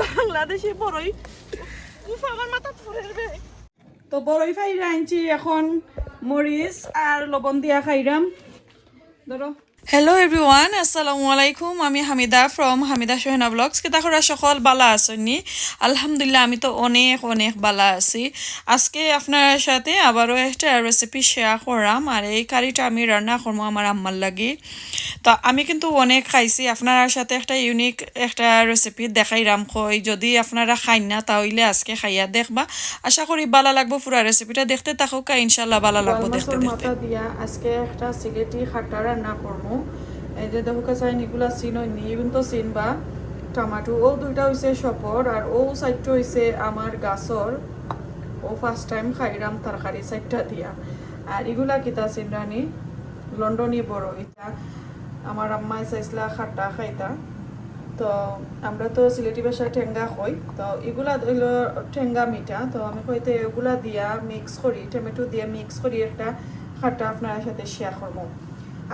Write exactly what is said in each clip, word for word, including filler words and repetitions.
বাংলাদেশি বড়ই। উফ, আমার মাথা ধরে রে। তো বড়ই ফাইরা আনছি, এখন মরিচ আর লবণ দিয়া খাইরাম। ধরো। Hello everyone, আসসালামু আলাইকুম। আমি হামিদা from হামিদা সোহেনা ব্লগস। কিতা খবর সকল, বালা আছইন নি? আলহামদুলিল্লাহ, আমি তো অনেক অনেক বালা আছি। আজকে আপনারার সাথে আবারও একটা রেসিপি শেয়ার করাম। আর এই কারিটা আমি রান্না করমু আমার আম্মার লাগি। তো আমি কিন্তু অনেক খাইছি, আপনারার সাথে একটা ইউনিক একটা রেসিপি দেখাইরাম কই। যদি আপনারা খাইন না, তাইলে আজকে খাইয়া দেখবা, আশা করি বালা লাগবো। পুরা রেসিপিটা দেখতে থাকুক্কা, ইনশাল্লাহ বালা লাগবো দেখতে দেখতে। মাথা দিয়া আজকে একটা সিলেটি খাট্টা রান্না করমু। এই যে দেখো কাঁচা ইগুলা চিনইন নি, ইগুন তো চিনবা। টমাটো, ও দুইটা হইছে সফর, আর ও সাইডটা হইছে আমার গাছর। ও ফার্স্ট টাইম খাইরাম তরকারি সাইডটা দিয়া। আর ইগুলা কিতা চিনরানি? লন্ডনি বড়ই। আমার আম্মায় চাইছলা খাট্টা খাইতা, তো আমরা তো সিলেটি ভাষায় ঠেঙ্গা কই, তো ইগুলা অইলো ঠেঙ্গা মিঠা। তো আমি কইতে এগুলা দিয়া মিক্স করি, টমেটো দিয়া মিক্স করি একটা খাট্টা আপনারার সাথে শেয়ার করমু।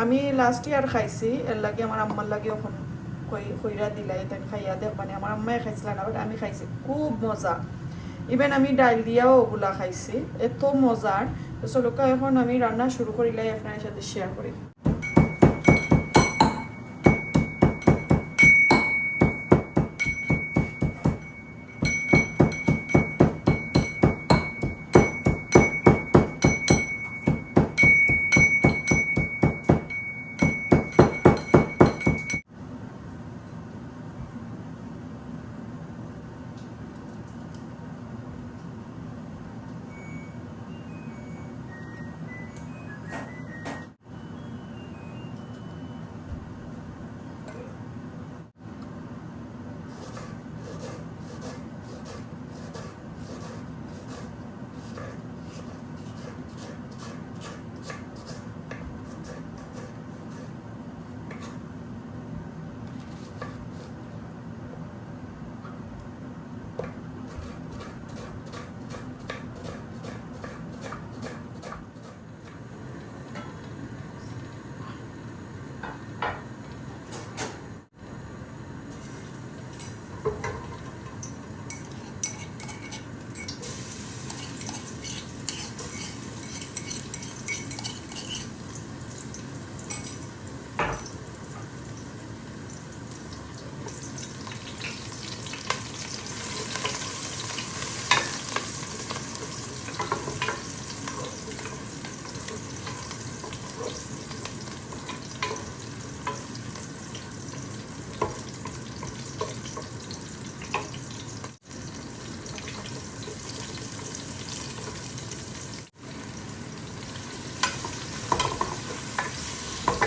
আমি লাস্ট ইয়ার খাইছি, এর লাগি আমার আম্মার লাগি অখন কই-, কইরা দিলাই, তাই খাইয়া দেখবানি। আমার আম্মায় খাইছলা না, but আমি খাইছি, খুব মজা। ইভেন আমি ডাইল দিয়াও ওগুলা খাইছি, এত মজার। তো চলুক্কা, এখন আমি রান্না শুরু করিলাই, আপনারার সাথে শেয়ার করি।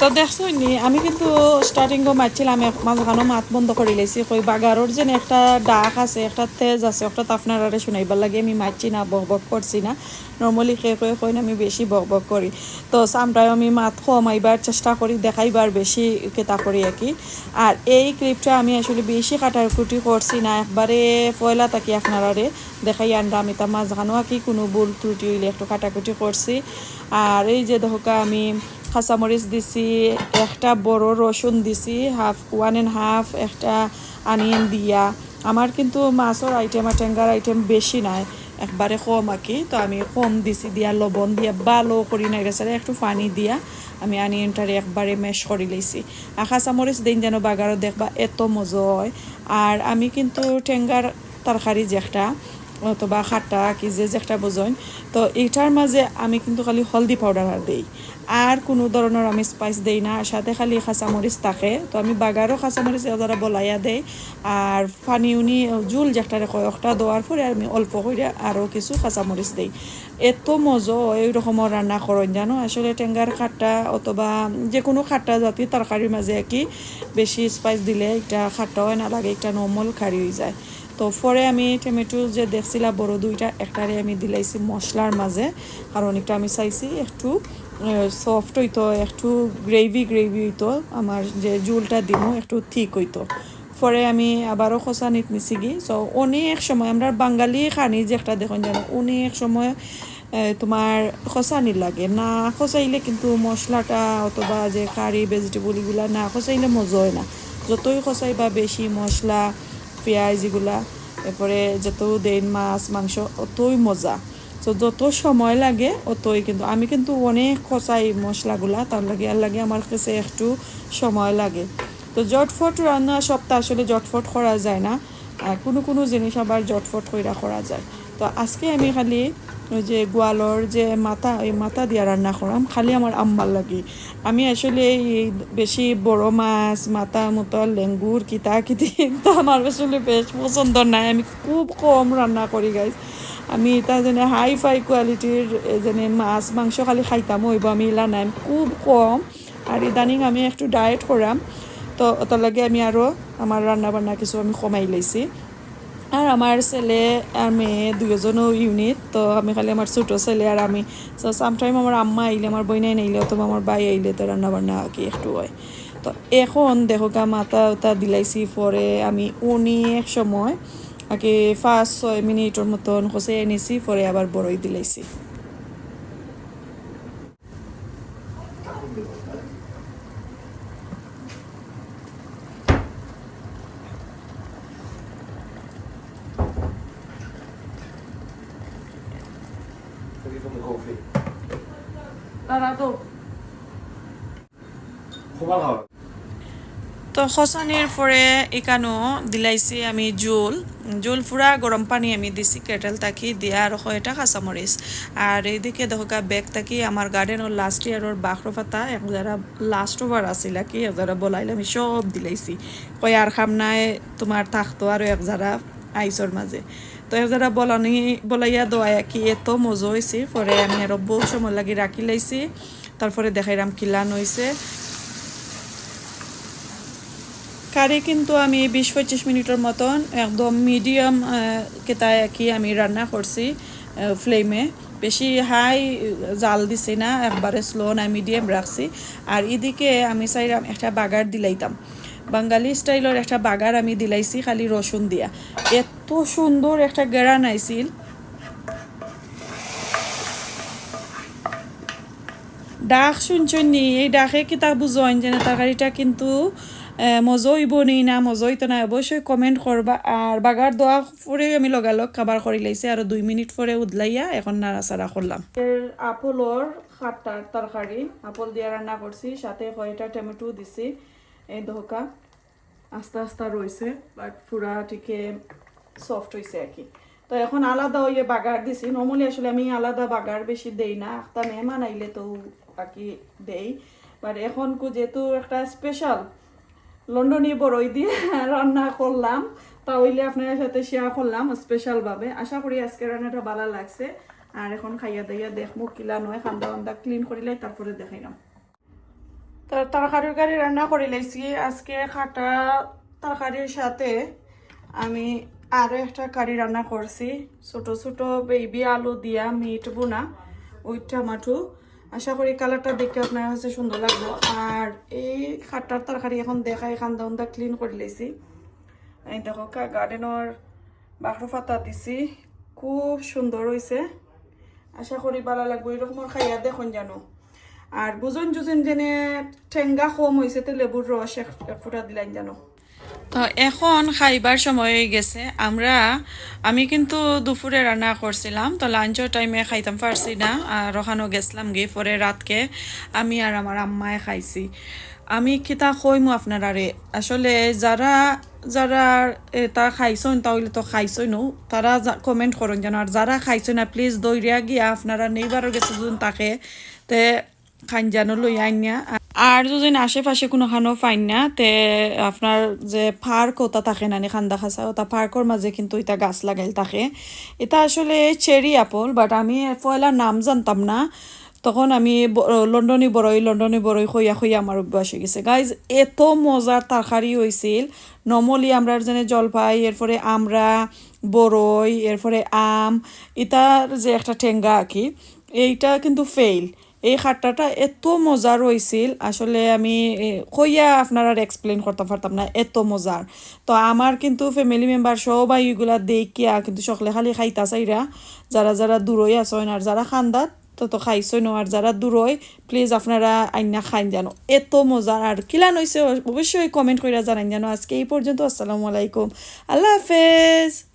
তো দেখছইন নি, আমি কিন্তু স্টার্টিংও মাতছিলাম, এক মাঝখানো মাত বন্ধ করি লাইছি। কই বাগারর যেন একটা ডাক আছে, একটা তেজ আছে, ওটা তো আপনারারে শুনাইবার লাগি আমি মাতছি না, বক বক করছি না। নরমালি কে কয় কইন আমি বেশি বক বক করি, তো সামটাইম আমি মাত কমাইবার চেষ্টা করি, দেখাইবার বেশি কিতা করি আর কি। আর এই ক্লিপটা আমি আসলে বেশি কাটাকুটি করছি না, একবারে পয়লা থাকি আপনারারে দেখাই আনরাম। ইতা মাঝখানো আর কি কোনো ভুল ত্রুটি হইলে একটু কাটাকুটি করছি। আর এই যে দেখউক্কা আমি কাঁচামরিচ দিছি, একটা বড় রসুন দিছি, হাফ, ওয়ান অ্যান্ড হাফ একটা আনিয়ন দিয়া। আমার কিন্তু মাছর আইটেম আর টেঙ্গার আইটেম বেশি নাই, একবারে কম আর কি। তো আমি কম দিছি, দিয়া লবণ দিয়া ভালো করি নাড়িয়া চাড়িয়া একটু পানি দিয়া আমি আনিয়নটারে একবারে ম্যাশ করি লইছি। আর কাঁচামরিচ দেইন যেন বাগারো দেখবা এত মজা হয়। আর আমি কিন্তু টেঙ্গার তরকারি যেটা অথবা খাট্টা কি যে যেটা বুঝইন, তো এইটার মাঝে আমি কিন্তু খালি হলদি পাউডার আর দেই, আর কোনো ধরনের আমি স্পাইস দেই না, সাথে খালি কাঁচামরিচ থাকে। তো আমি বাগারো কাঁচামরিচ যারা বলাইয়া দেই, আর পানি উনি ঝুল যেটারে কয় ওটা দেওয়ার পরে আমি অল্প করি আরও কিছু কাঁচামরিচ দেই। এত মজা হয় এই রকমর রান্না করইন জানো। আসলে টেঙ্গার খাট্টা অথবা যে কোনো খাট্টা জাতীয় তরকারির মাঝে আর কি বেশি স্পাইস দিলে একটা খাট্টা হয় না লাগে, একটা নর্মাল কারি হয়ে যায়। তো পরে আমি টমেটো যে দেখছিলা বড় দুইটা, একটারে আমি দিলাইছি মশলার মাঝে, কারণ একটা আমি চাইছি একটু সফট হইতো, একটু গ্রেভি গ্রেভি হইতো, আমার যে ঝুলটা দিমু একটু থিক হইতো। পরে আমি আবারও কষানিত নিছি গি। So অনেক সময় আমরা বাঙালি খানি যে একটা দেখইন জানো, অনেক সময় এ, তোমার খসানি লাগে। না খসাইলে কিন্তু মশলাটা অথবা যে কারি, ভেজিটেবল এগুলা না খসাইলে মজা অয় না। যতই খসাইবা বেশি মশলা, পিয়াজ এগুলা, এরপরে যত দেইন মাছ, মাংস, অতই মজা। তো যত সময় লাগে অতই, কিন্তু আমি কিন্তু অনেক খসাই মশলাগুলা, তার লাগি, এর লাগি আমার কাছে একটু সময় লাগে। তো ঝটফট রান্না সবটা আসলে ঝটফট করা যায় না, আর কোনো কোনো জিনিস আবার ঝটফট কইরা করা যায়। তো আজকে আমি খালি ওই যে গোয়ালর যে মাথা, ওই মাথা দিয়া রান্না করাম, খালি আমার আম্মার লাগি। আমি আসলে এই বেশি বড় মাছ, মাথা মুথা, লেঙ্গুর, কিতা কিতি, তো আমার আসলে বেশ পছন্দ নাই। আমি খুব কম রান্না করি, গাইস। আমি ইতা যেন হাই ফাই কোয়ালিটির যেন মাছ মাংস খালি খাইতাম অইব, আমি ইলা নাই, আমি খুব কম। আর ইদানিং আমি একটু ডায়েট করাম, তো অতার লাগি আমি আরও আমার রান্না বান্না কিছু আমি কমাই লাইছি। আর আমার ছেলে আর মেয়ে দুইজনও ইউনিট, তো আমি খালি আমার ছোট ছেলে আর আমি। তো সামটাইম আমার আম্মা আইলে, আমার বইনাইন আইলে অথবা আমার ভাই আইলে তো রান্না বান্না আর কি একটু হয়। তো এখন দেখো গা, মাথা উতা দিলাইছি, পরে আমি অনেক সময় আগে পাঁচ ছয় মিনিটর মতন কষে এনেছি, পরে আবার বড়ই দিলাইছি। তারা তো খুব ভালো। তো খসানির পরে ইকানো দিলাইছি আমি জুল, জুল পুরা গরম পানি আমি দিছি কেটেল থাকি, দিয়া আর কয়টা কাঁচামরিচ। আর এইদিকে দেখো গা, ব্যাগ থাকি আমার গার্ডেনর লাস্ট ইয়ারর বাখরো পাতা এক জারা লাস্ট ওভার আছিল আর কি, এক জারা বলাইলে আমি সব দিলাইছি। কই আর খাম নাই, তোমার থাকতো আরও এক জারা আইসর মাঝে। তো এক জারা বলানি, বলাইয়া দেওয়া আর কি, এত মজা হয়েছে। পরে আমি আরও বহু সময় লাগি রাখি লাইছি। তারপরে দেখাইরাম কিলান হইছে। কারি কিন্তু আমি বিশ পঁচিশ মিনিটর মতন একদম মিডিয়াম, আহ, কেতায় কি আমি রান্না করছি, আহ, ফ্লেমে। বেশি হাই জাল দিছি না, একবারে স্লো না, মিডিয়াম রাখছি। আর এদিকে আমি চাইরাম একটা বাগার দিলাইতাম, বাঙালি স্টাইলর একটা বাগার আমি দিলাইছি খালি রসুন দিয়া। এত সুন্দর একটা গেরান আইছিল। ডাক শুনছইন নি? এই ডাকে কিতা বুঝইন যেন তরকারিটা কিন্তু, আহ, মজা হইব নি না মজা হইতো না, অবশ্যই কমেন্ট করবা। আর বাগার দেওয়া পরেই আমি লগালগ কাবার করি লাইছি, আরও দুই মিনিট পরে উদলাইয়া এখন নাড়াচাড়া করলাম। এর আপলর খাট্টার তরকারি, আপল দিয়া রান্না করছি, সাথে কয়টা টমেটো দিছি। এই ধোকা আস্তা আস্তা রইছে, বাট পুরা টিকে সফট হইছে আর কি। তো এখন আলাদা ওই বাগার দিছি। নরমালি আসলে আমি আলাদা বাগার বেশি দেই না, একটা মেহমান আইলে তো আর কি দেই। বাট এখন কু-, যেহেতু একটা স্পেশাল লন্ডনি বড়ই দিয়ে রান্না করলাম, তা হইলে আপনার সাথে শেয়ার করলাম স্পেশাল ভাবে। আশা করি আজকে রান্নাটা ভালো লাগছে। আর এখন খাইয়া দাইয়া দেখমু কিলা নয়, খান্দা বান্দা ক্লিন করিলাই, তারপরে দেখাইলাম। তো তরকারির কারি রান্না করি লাইছি। আজকে খাটা তরকারির সাথে আমি আরও একটা কারি রান্না করছি, ছোট ছোট বেবি আলু দিয়া মিট ভুনা উইথ টমেটো। আশা করি কালারটা দেখে আপনার কাছে সুন্দর লাগবো। আর এই খাটার তরকারি এখন দেখাই, খান্দা উন্দা ক্লিন করি লাইছি। এই দেখো কা-, গার্ডেনর বাখরো পাতা দিছি, খুব সুন্দর হইছে। আশা করি ভালো লাগবো, এরকম খাইয়া দেখুন জানো। আর বুঝুন যুঝুন যেনে টেঙ্গা কম হইছে, তো লেবুর রস এক, এক ফুটা দিলাইন জানো। তো এখন খাইবার সময় হয়ে গেছে। আমরা, আমি কিন্তু দুপুরে রান্না করছিলাম, তো লাঞ্চর টাইমে খাইতাম পারছি না, আর ওখানেও গেছিলাম গিয়ে, পরে রাতকে আমি আর আমার আম্মায় খাইছি। আমি কিতা কইমু আপনারারে, আসলে যারা, যারা এটা খাইছইন, তা হইলে তো খাইছইন, তারা কমেন্ট করুন যেন। আর যারা খাইছইন না, প্লিজ দৌড়িয়া গিয়া আপনারা নেইবারর গেছে যদি থাকে, তে খাইন যেন লই আইনিয়া। আর যদি আশেপাশে কোনো খানো পাইন না, তে আপনার যে পার্ক ওটা থাকে না নি, খান্দা খাসা, ওটা পার্কর মাঝে কিন্তু এটা গাছ লাগাইল থাকে। এটা আসলে চেরি আপল, বাট আমি পয়লা নাম জানতাম না। তখন আমি ব-, লন্ডনি বড়ই, লন্ডনি বড়ই কইয়া কইয়া আমার অভ্যাস হয়ে গেছে। গাইজ, এত মজার তরকারি হইছিল। নর্মালি আমরা যেন জলপাই, এরপরে আমরা বড়ই, এরপরে আম, ইতার যে একটা টেঙ্গা আর কি, এইটা কিন্তু ফেইল। এই খাট্টাটা এত মজার অইছিল, আসলে আমি এ, কইয়া আপনারারে explain করতাম পারতাম না, এত মজার। তো আমার কিন্তু family member সবাই ইগুলা দেখিয়া কিন্তু সকলে খালি খাইতা চাইরা, যারা যারা দূরই আছইন আর যারা কান্দাত তো তো খাইছইন, আর যারা দূরই please আপনারা আইনা খাইন জানো, এত মজার। আর কিলান অইছে অবশ্যই comment কইরা জানাইন জানো। আজকে এই পর্যন্ত, আসসালামু আলাইকুম, আল্লাহ হাফেজ।